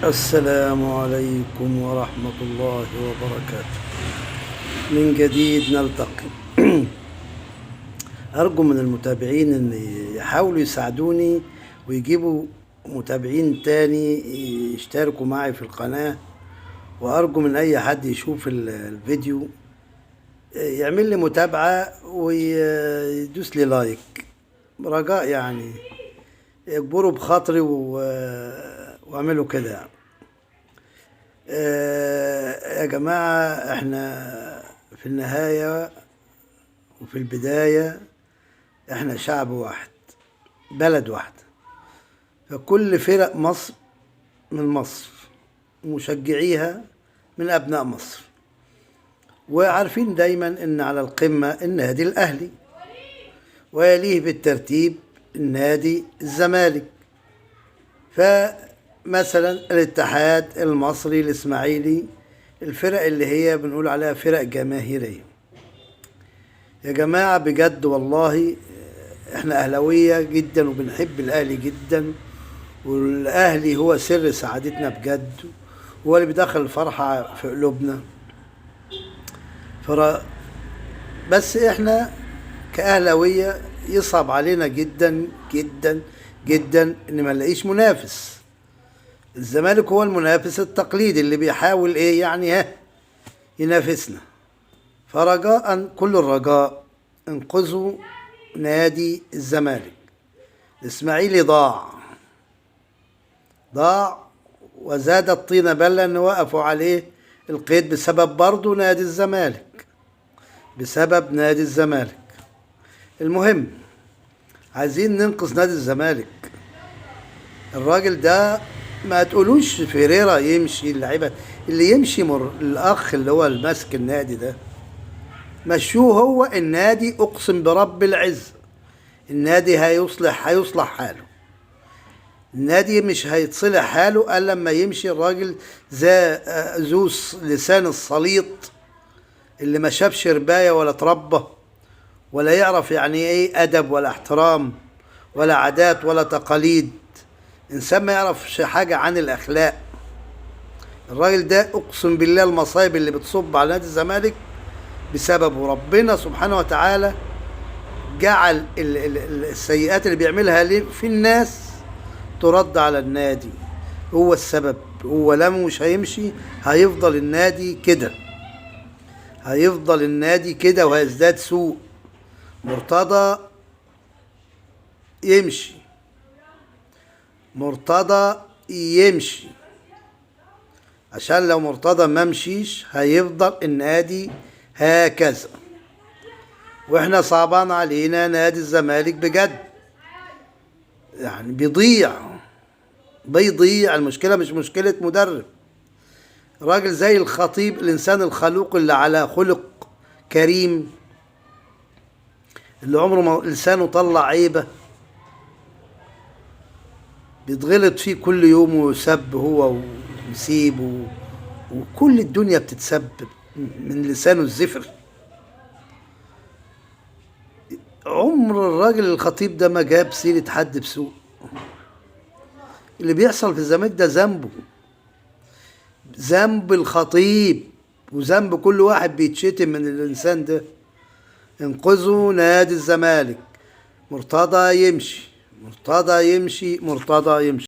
السلام عليكم ورحمة الله وبركاته. من جديد نلتقي. أرجو من المتابعين أن يحاولوا يساعدوني ويجيبوا متابعين تاني يشتركوا معي في القناة، وأرجو من أي حد يشوف الفيديو يعمل لي متابعة ويدوس لي لايك، رجاء يعني يجبروا بخاطري واعملوا كده يعني. يا جماعة، احنا في النهاية وفي البداية احنا شعب واحد، بلد واحدة، فكل فرق مصر من مصر ومشجعيها من أبناء مصر، وعارفين دايما ان على القمة النادي الأهلي، ويليه بالترتيب النادي الزمالك. فمثلا الاتحاد المصري، الإسماعيلي، الفرق اللي هي بنقول عليها فرق جماهيرية. يا جماعة بجد والله احنا أهلاوية جدا وبنحب الأهلي جدا، والأهلي هو سر سعادتنا بجد، هو اللي بيدخل الفرحة في قلوبنا. بس احنا كأهلاوية يصعب علينا جدا جدا جدا ان ما نلاقيش منافس. الزمالك هو المنافس التقليدي اللي بيحاول ايه يعني ها ينافسنا. فرجاء كل الرجاء انقذوا نادي الزمالك. الاسماعيلي ضاع وزاد الطينة بلة ان وقفوا عليه القيد بسبب برضه نادي الزمالك، بسبب نادي الزمالك. المهم عايزين ننقذ نادي الزمالك. الراجل ده ما تقولوش فيريرا يمشي، اللعيبه اللي يمشي الاخ اللي هو ماسك النادي ده مشوه هو النادي. اقسم برب العزه النادي هيصلح حاله. النادي مش هيتصلح حاله الا لما يمشي الراجل ذو لسان السليط اللي ما شافش ربايه ولا تربى ولا يعرف يعني ايه ادب ولا احترام ولا عادات ولا تقاليد. انسان ما يعرفش حاجه عن الاخلاق. الراجل ده اقسم بالله المصايب اللي بتصب على نادي الزمالك بسببه. ربنا سبحانه وتعالى جعل السيئات اللي بيعملها في الناس ترد على النادي. هو السبب. هو لو مش هيمشي هيفضل النادي كده، هيفضل النادي كده وهيزداد سوء. مرتضى يمشي، مرتضى يمشي، عشان لو مرتضى ما مشيش هيفضل النادي هكذا. واحنا صعبان علينا نادي الزمالك بجد، يعني بيضيع. المشكلة مش مشكلة مدرب، راجل زي الخطيب، الإنسان الخلوق اللي على خلق كريم، اللي عمره ما لسانه طلع عيبة، بيتغلط فيه كل يوم ويسب هو ويسيب وكل الدنيا بتتسب من لسانه الزفر. عمر الراجل الخطيب ده ما جاب سيرة حد بسوء. اللي بيحصل في الزمالك ده ذنبه، ذنب الخطيب وذنب كل واحد بيتشتم من الإنسان ده. انقذوا نادي الزمالك. مرتضى يمشي، مرتضى يمشي، مرتضى يمشي.